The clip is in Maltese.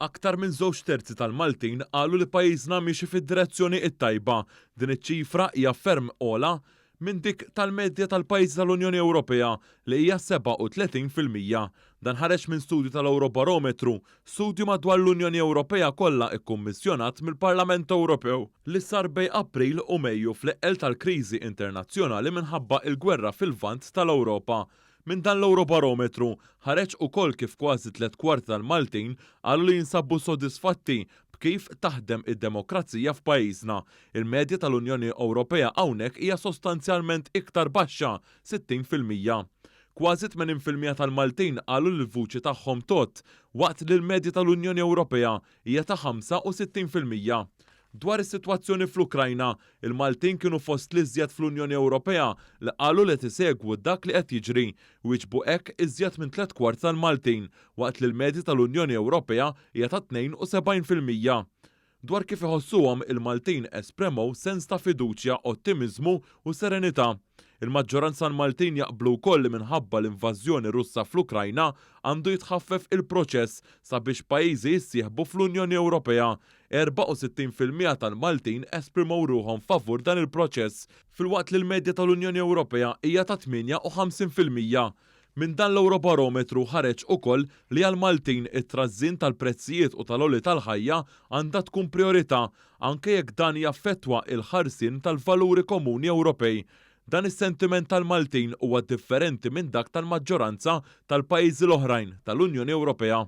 Aktar minn żewġ terzi tal-Maltin qalu li pajjiżna miexi fid-direzzjoni t-tajba. Din iċ-ċifra hija ferm ogħla minn dik tal-medja tal-pajjiżi tal-Unjoni Ewropea li hija 37%. Dan ħareġ minn studju tal-Ewrobarometru, studju madwar l-Unjoni Ewropea kollha kkummissjonat mill-Parlament Ewropew li sar bejn April u Mejju fl-eqqel tal-kriżi internazzjonali minħabba l-gwerra fil-Lvant tal-Ewropa. Minn dan l-Ewrobarometru ħareġ ukoll kif kważi tlett kwarti tal-Maltin qalu li jinsabu sodisfatti b'kif taħdem id-demokrazija f'pajjiżna. Il-medja tal-Unjoni Ewropea hawnhekk hija sostanzjalment iktar baxxa, 60%. Kważi 80% tal-Maltin qalu li l-vuċi tagħhom tgħodd, waqt li l-medja tal-Unjoni Ewropea hija ta' 65%. Dwar is-sitwazzjoni fl-Ukrajna, il-Maltin kienu fost l-iżjed fl-Unjoni Ewropea li qalu li qed isegwu dak li qed jiġri. Wieġbu hekk iżjed minn tlett kwart tal-Maltin, waqt li l-medja tal-Unjoni Ewropea hija ta' 72%. Dwar kif iħossuhom, il-Maltin espremew sens ta' fiduċja, ottimiżmu u serenità. Il-maġġoranza tal-Maltin jaqblu wkoll li minħabba l-invażjoni Russa fl-Ukrajna għandu jitħaffef il-proċess sabiex pajjiżi jissieħbu fl-Unjoni Ewropea. 64% tal-Maltin esprimew ruħhom favur dan il-proċess, filwaqt li l-medja tal-Unjoni Ewropea hija ta' 58%. Minn dan l-Ewrobarometru ħareġ ukoll li għall-Maltin it-trażżin tal-prezzijiet u tal-għoli tal-ħajja għandha tkun prijorità, anke jekk dan jaffettwa l-ħarsien tal-valuri komuni Ewropej. Dan is-sentiment tal-Maltin huwa differenti minn dak tal-maġġoranza tal-pajjiżi l-oħrajn tal-Unjoni Ewropea.